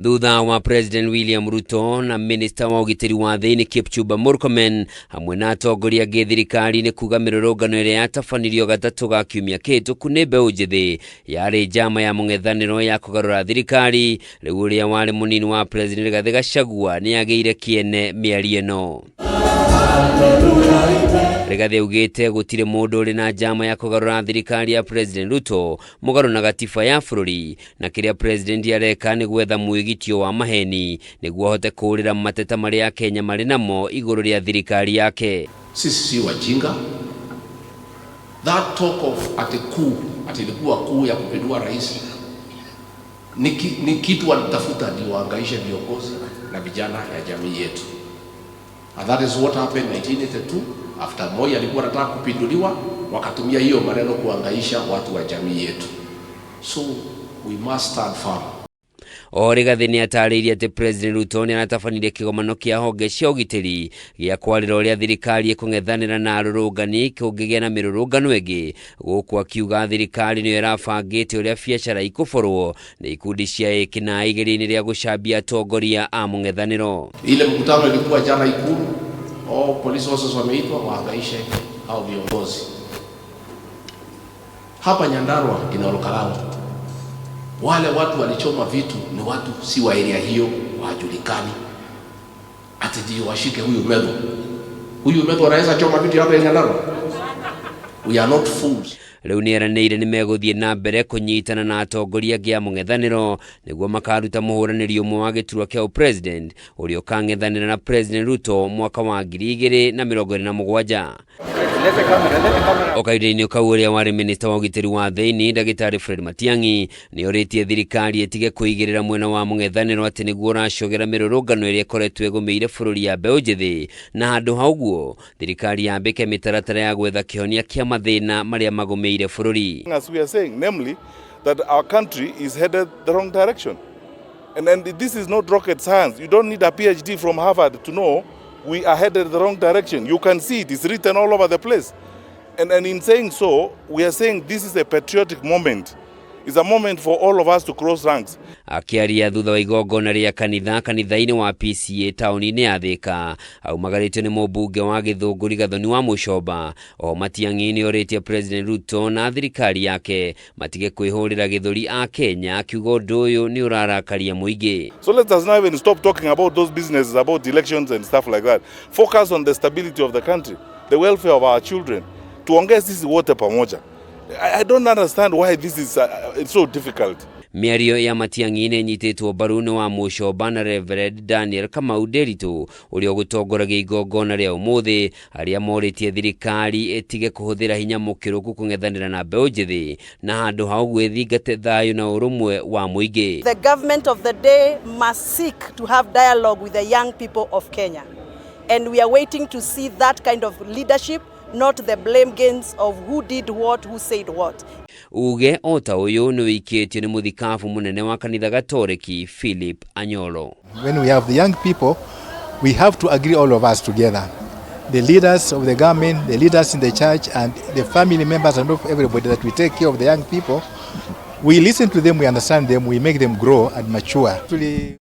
Thutha wa President William Ruto na Minista wa ũgitĩri wa thĩinĩ Kipchumba Murkomen hamwe na atongoria angĩ thirikari-inĩ kuga mĩrũrũngano ĩrĩa yatabanirio gatatũ ga kiumia kĩhĩtũku nĩ mbeũ njĩthĩ yarĩ njama ya mũng'ethanĩro ya kũgarũra thirikari, rĩu ũrĩa warĩ mũnini wa President Rigathĩ Gachagua nĩ agĩire kĩene mĩario ĩno. Rigathĩ augĩte gũtirĩ mũndũ ũrĩ na njama ya kũgarũra thirikari ya President Ruto mũgarũ na gatiba ya bũrũri, na kĩrĩa President areka nĩ gwetha mwĩgitio wa maheni nĩguo ahote kũũrĩra mateta marĩa Akenya marĩ namo igũrũ rĩa thirikari yake. Sisi si wajinga. That talk of ati coup, ati ilikuwa coup ya kupindua rais ni kitu walitafuta ndio waangaishe viongozi na vijana ya jamii yetu. And that is what happened 1982 after Moi alikuwa anataka kupinduliwa, wakatumia hiyo maneno kuangaisha watu wa jamii yetu. So we must stand firm. O Rigathĩ nĩ atarĩirie atĩ President Ruto nĩ aratabanirie kĩgomano kĩa honge cia ũgitĩri gĩa kwarĩra ũrĩa thirikari ĩkũng'ethanĩra na arũrũngani kũngĩgĩa na mĩrũrũngano ĩngĩ, gũkũ akiuga thirikari nĩyo ĩrabangĩte ũrĩa biacara ikũborwo nĩ ikundi cia ĩkinaĩ igeria-inĩ rĩa gũcambia atongoria a mũng'ethanĩro. Ile mkutano ilikuwa jana Ikulu, all police officers wameitwa waangaishe hao viongozi. Hapa Nyandarua ina Ol Kalou, wale watu walichoma vitu ni watu si wa area hiyo, wajulikani. Ati ndio washike huyu Methu. Huyu Methu anaweza choma vitu hapa Nyandarua? We are not fools. Rĩu nĩ eranĩire nĩ megũthiĩ na mbere kũnyitana na atongoria angĩ a mũng'ethanĩro nĩguo makaruta mũhũranĩri ũmwe wa gĩturwa kĩa ũpresident ũrĩa ũkang'ethanĩra na President Ruto mwaka wa 2027. O kahinda-inĩ kau, ũrĩa warĩ minista wa ũgitĩri wa thĩinĩ ndagĩtarĩ Fred Matiang'i nĩ orĩtie thirikari ĩtige kũigĩrĩra mwena wa mũng'ethanĩro atĩ nĩguo ũracogera mĩrũrũngano ĩrĩa ĩkoretwo ĩgũmĩire bũrũri ya mbeũ njĩthĩ, na handũ ha ũguo thirikari yambĩke mĩtaratara ya gwetha kĩhonia kĩa mathĩna marĩa magũmĩire bũrũri. As we are saying, namely, that our country is headed the wrong direction. And this is not rocket science. You don't need a PhD from Harvard to know we are headed the wrong direction. You can see it, it's written all over the place. And in saying so, we are saying this is a patriotic moment. It's a moment for all of us to cross ranks. Akĩaria thutha wa igongona rĩa kanitha kanitha-inĩ wa PCA taũni-inĩ ya Thĩka aumagarĩtio nĩ mũmbunge wa Gĩthũngũri Gathoni wa Mũcomba, o Matiang'i nĩ orĩtie President Ruto na thirikari yake matige kwĩhũrĩra gĩthũri a Kenya, akiuga ũndũ ũyũ nĩ ũrarakaria mũingĩ. So let us now even stop talking about those businesses, about elections and stuff like that. Focus on the stability of the country, the welfare of our children. Tuongee sisi wote pamoja. I don't understand why this is it's so difficult. Mĩario ya Matiang'i nĩ ĩnyitĩtwo mbaru nĩ wa Mũcomba na Reverend Daniel Kamau Nderitu ũrĩa ũgũtongoragia igongona rĩa ũmũthĩ, arĩa morĩtie thirikari ĩtige kũhũthĩra hinya mũkĩrũku kũng'ethanĩra na mbeũ njĩthĩ na handũ ha ũguo ĩthingate thayũ na ũrũmwe wa mũingĩ. The government of the day must seek to have dialogue with the young people of Kenya. And we are waiting to see that kind of leadership, not the blame games of who did what, who said what. Uge o ta ũyũ nĩ wĩikĩtio nĩ mũthikabu mũnene wa kanitha Gatoreki Philip Anyolo. When we have the young people, we have to agree, all of us together. The leaders of the government, the leaders in the church, and the family members and everybody, that we take care of the young people. We listen to them, we understand them, we make them grow and mature. Actually,